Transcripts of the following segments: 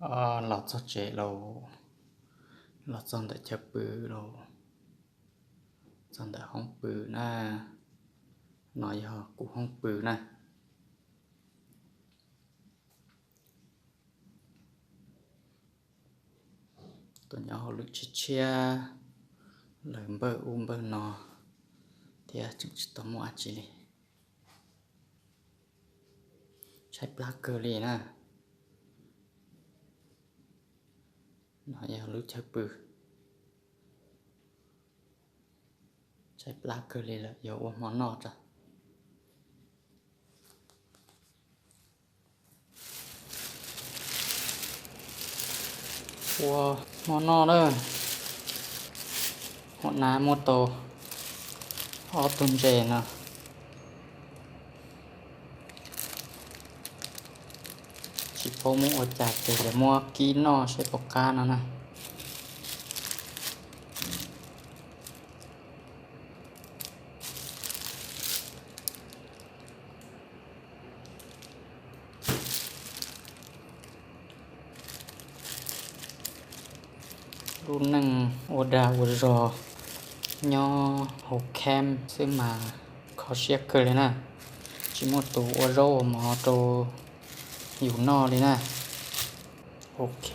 Los txog tsev lauj, los txog ntawm chaw pw lauj, txog ntawm hoob pw na. No yog kuv hoob pw na. Tuaj nyob hauj lwm tshiab tshiab, lawv npawj ub npawj no thiab tseem tsis tau muaj dab tsi li. Tshaib plab kawg li na. No yog lub chaw pw. Tshaib plab kawg li lawm, yuav ua hmo noj tso. Ua hmo noj na. Hmo na muab tau ob tug ntses no. Tsis paub muab ua cas ces yuav muab kib noj seb puas qab no na. Lub neej ua dag ua zog nyob hauv camp xwb mas kho siab kawg li na. Tsis muaj tus ua zaub ua mov rau yus noj li na. Ok.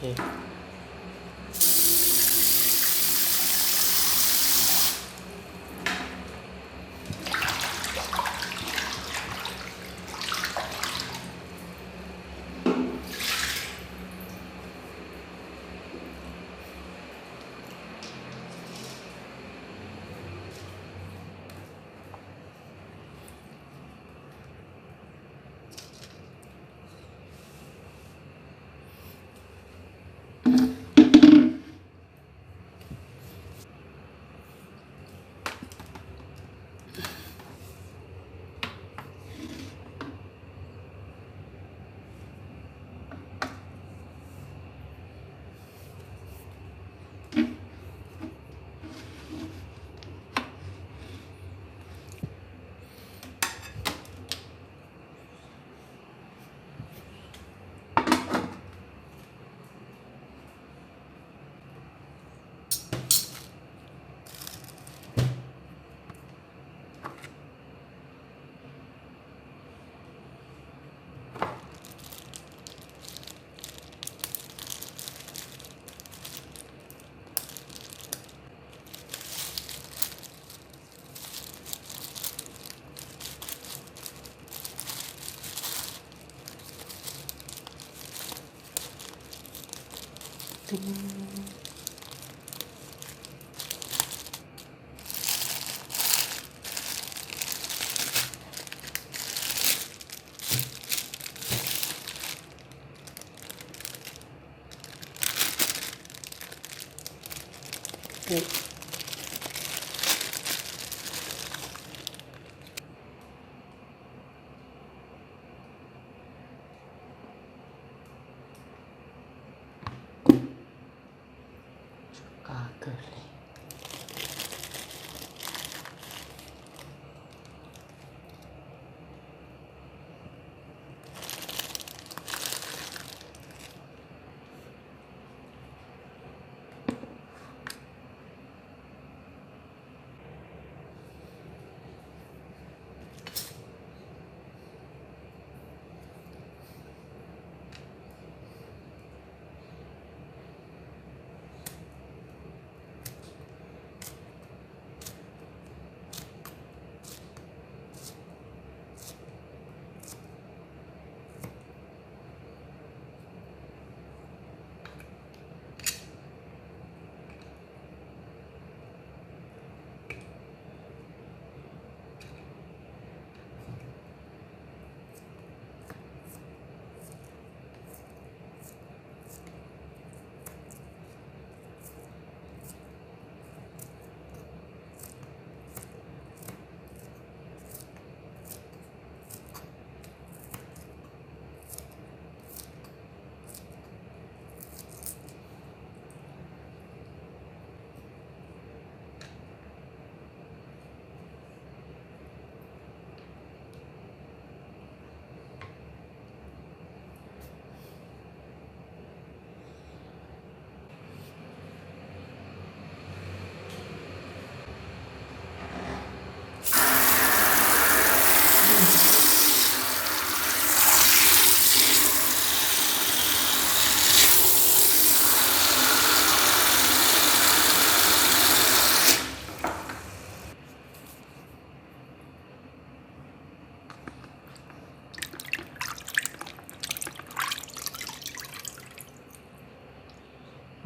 Qab kawg li.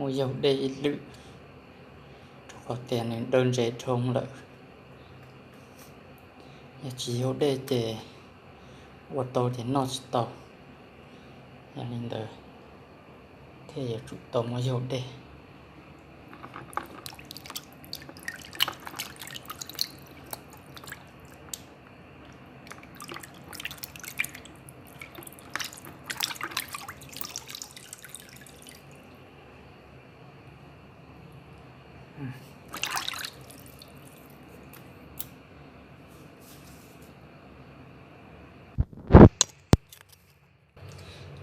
Muab yaug dej ib lwm, rau qhov tias nws daw ntses dhau lawm. Yog tsis yaug dej ces ua tau ces noj tsis tau. Yog li ntawd thiaj yuav tsum tau muab yaug dej.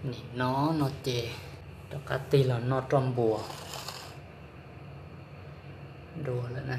Nim no no ces rov qab tig los noj roj npua dua lawm na.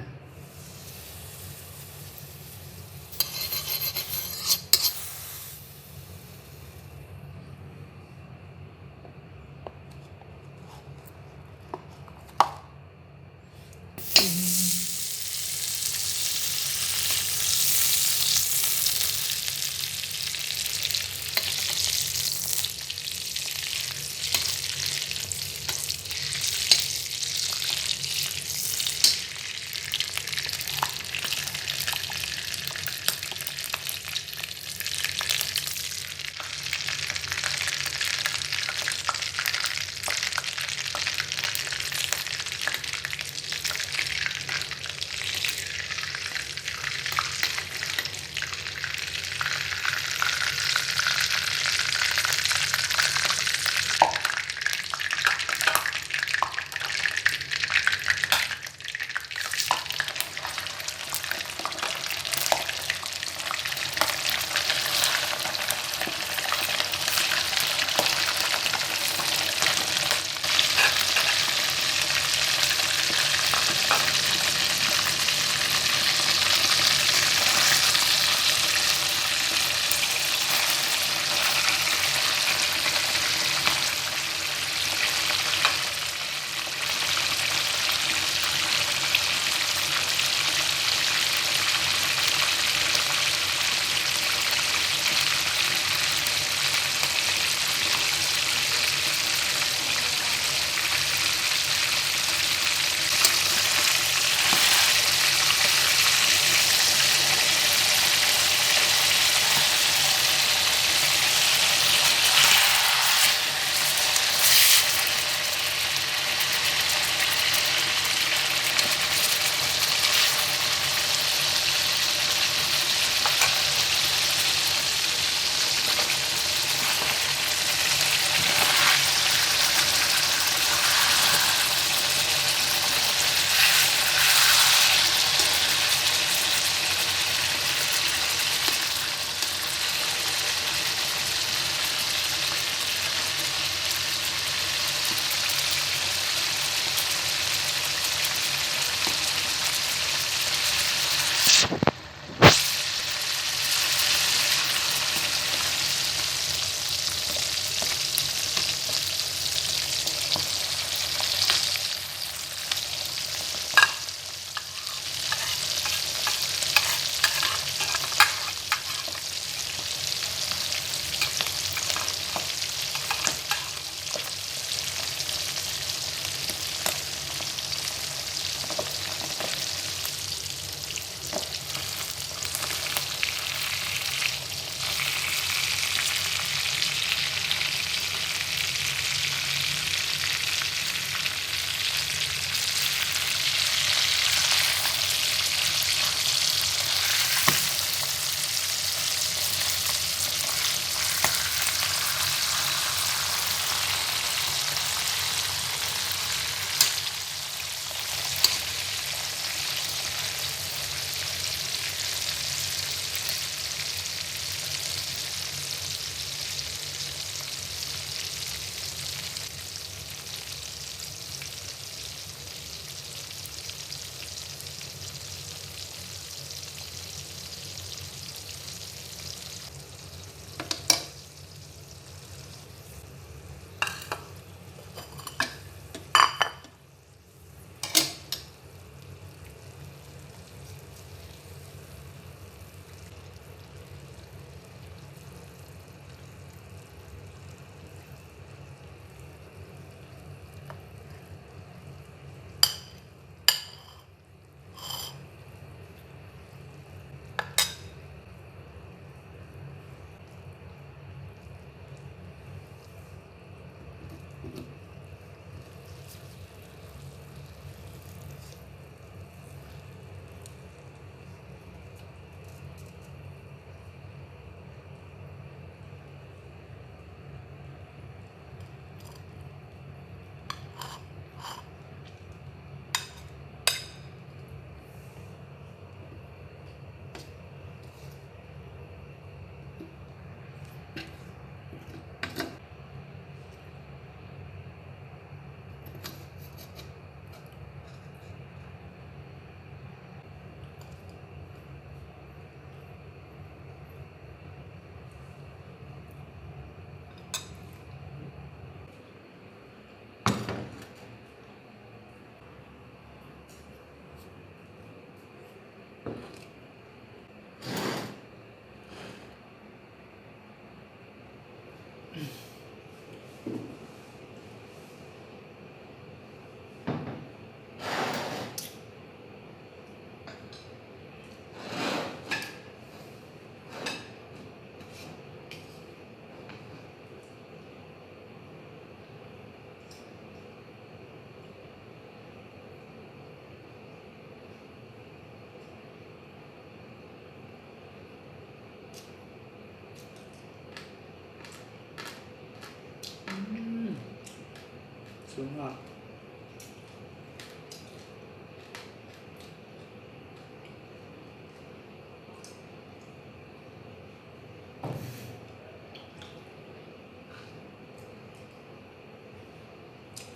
Xub no.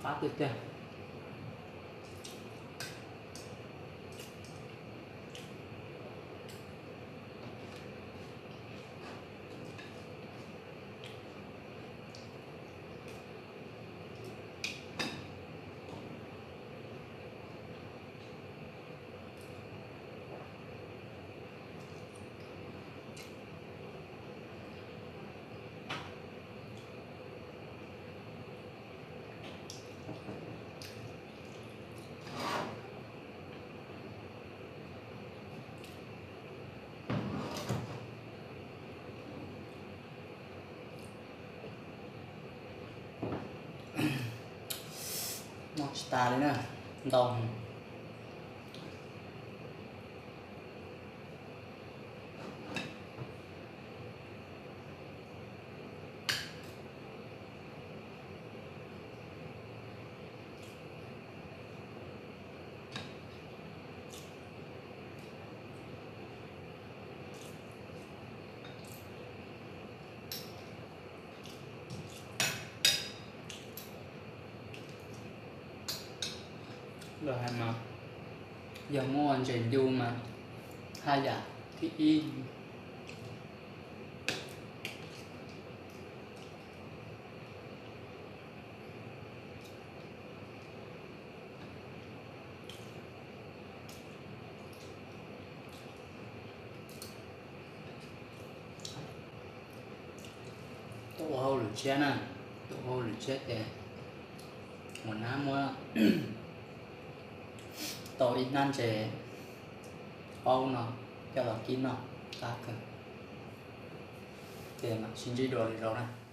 Qab tiag tiag. Noj tsis tas li na, ntau. Lawv hais mas yog muaj ntses ncu mas haj yam thib ib. Tuaj ua hauj lwm tshiab na, tuaj ua hauj lwm tshiab ces ua nab muab tau ib hnab ntses qaub no coj los kib noj qab kawg. Ces mam sib ntsib dua lwm zaus na.